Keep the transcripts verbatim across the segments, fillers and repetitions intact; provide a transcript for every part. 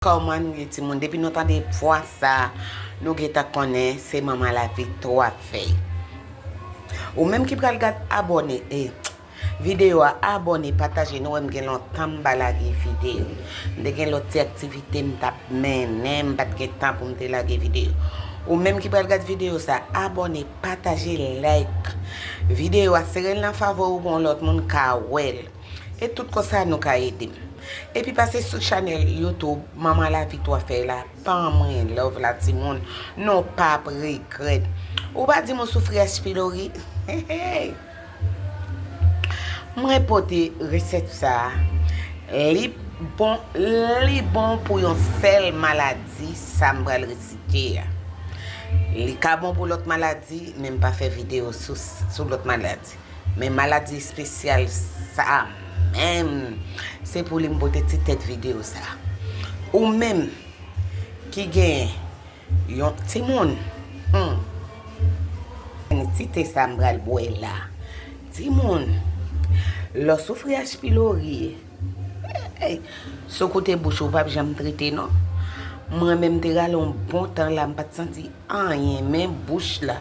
Kòman nou ye, timoun? Depi nou tande vwa sa, nou gentan konnen se Manman Lavi twa fèy. Ou menm ki pral gad abòne, e, videyo a, abòne, pataje. Nou wè m gen lontan m pa lage videyo. M te gen lòt ti aktivite m t ap mennen, m pa t gen tan pou m te lage videyo. Ou menm ki pral gad videyo sa, abòne, pataje, like videyo a, sere l nan favori w pou yon lòt moun ka wè l. E tout konsa nou ka ede m. Epi pase sou chanèl YouTube Manman Lavi twa fèy la, ban mwen love la, timoun. Nou p ap regrèt. Ou pa di m ou soufri H. pylori? Mwen pote resèt sa a. Li bon, li bon pou yon sèl maladi, sa m pral resite a. Li ka bon pou lòt maladi, men m pa fè videyo sou, sou lòt maladi. Men maladi espesyal sa menm, se pou li m pote ti tèt videyo sa. Ou menm ki gen yon timoun, hmm, ti te sa m pral bwè la. Timoun, lè w soufri H. pylori, hey, si w koute bouch ou, w p ap janm trete non. Mwen menm te rale yon bon tan la, m pa t santi anyen, men bouch la.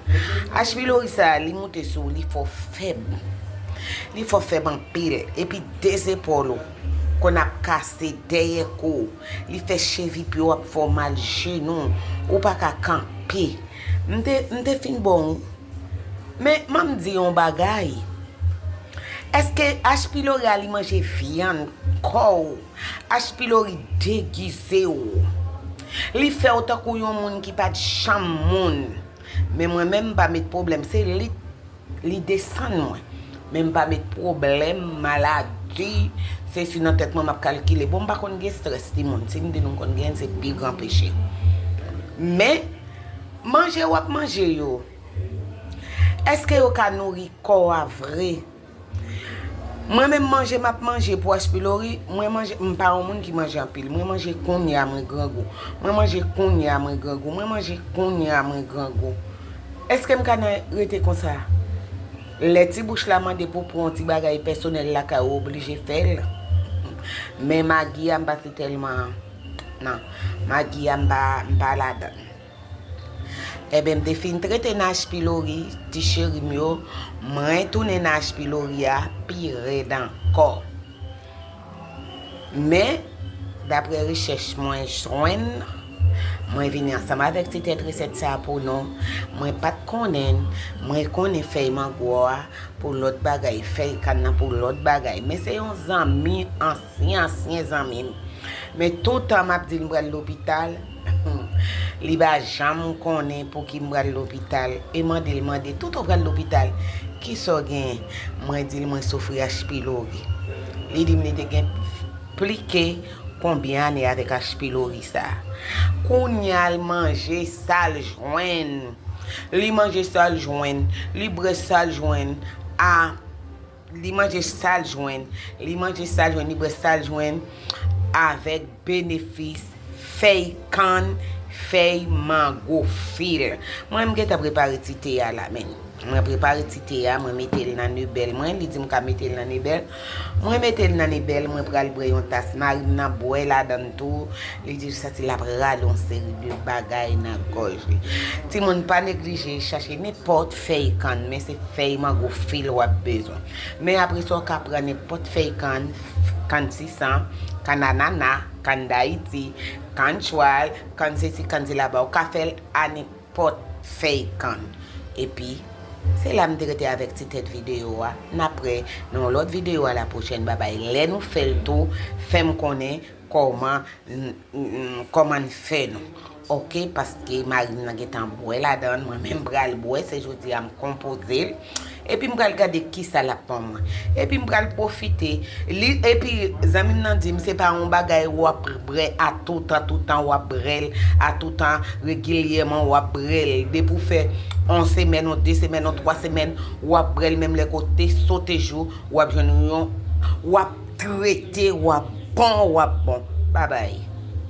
H. pylori sa, li moute sou ou, li fè w fèb. Li fè w fèb anpil. Epi de zepòl ou konn ap kase, dèyè kou. Li fè chevi pye w ap fè w mal, jenou. Ou pa ka kanpe. M te, m te fin bon. Men, ban m di yon bagay. Èske H. pylori a li manje vyann kò w? H. pylori degize w. Li fè w tankou yon moun ki pa t janm moun. Men mwen menm, m pa met pwoblèm. Se li, li desann mwen. Men m pa met pwoblèm, maladi, sesi nan tèt mwen, m ap kalkile. Bon, m pa konn gen estrès, timoun. Si m di nou m konn gen, se pi gran peche. Men, manje w ap manje yo, èske yo ka nouri kò a vre? Mwen menm, manje m ap manje pou H. pylori, mwen manje, m pa yon moun ki manje anpil. Mwen manje kounye a mwen grangou. Mwen manje kounye a mwen grangou. Mwen manje kounye a mwen grangou. Èske m ka nan rete konsa? Lè ti bouch la mande pou pran yon ti bagay pèsonèl lakay ou, oblije fè l. Men magi a m pa se tèlman, non. Magi a m pa, m pa ladan l. Ebyen, m te fin trete nan H. pylori, ti cheri m yo, mwen tounen nan H. pylori a pi rèd ankò. Men, daprè rechèch mwen jwenn, mwen vini ansanm avèk ti tèt resèt sa a pou nou. Mwen pa t konnen l, mwen konnen fèy mango a pou lòt bagay, fèy kann nan pou lòt bagay. Men se yon zanmi, ansyen, ansyen zanmi m. Men toutan m ap di l m pral lopital, li pa janm konnen pou ki m pral lopital. E mande l, mande, "Toutan w pral lopital, kisa w genyen?" Mwen di l mwen soufri H. pylori. Li di m li te gen plis ke konbyen ane avèk H. pylori sa. Kounye a l manje sa l jwenn. Li manje sa l jwenn. Li bwè sa l jwenn. A, li manje sa l jwenn. Li manje sa l jwenn. Li bwè sa l jwenn. Avèk benefis fèy kann, fèy mango fil. Mwen, m gentan prepare ti te a la, men. Mwen prepare ti te a, mwen mete l nan nebèl mwen. Li di m ka mete l nan nebèl. Mwen mete l nan nebèl, mwen pral bwè yon tas. Mari m nan bwè ladan l tou. Li di l santi l ap rale yon seri de bagay nan gòj li. Timoun, pa neglije chache nenpòt fèy kann, men se fèy mango fil w ap bezwen. Men apre sa, w ka pran nenpòt fèy kann, kann sisan, kann anana, kann Dayiti, kann chwal, kann sesi, kann sela, ba w ka fè l a nenpòt fèy kann. Epi, se la m te rete avèk ti tèt videyo a. N ap wè nan yon lòt videyo a la pwochèn. Babay. Lè nou fè l tou, fè m konnen kòman n, n, n, kòman n fè nou. Oke, paske mari m nan gentan bwè ladan l, mwen menm pral bwè, se jodi a m konpoze l. Epi m pral gade kisa l ap ban mwen. Epi m pral pwofite. Li, epi zanmi m nan di m se pa yon bagay w ap bwè a toutan, toutan w ap bwè l, a toutan, regilyèman w ap bwè l. Depi w fè yon semèn, yon de semèn, yon twa semèn, w ap bwè l, menm lè ke w te sote jou, w ap jwenn yon, w ap trete, w ap bon, w ap bon. Babay.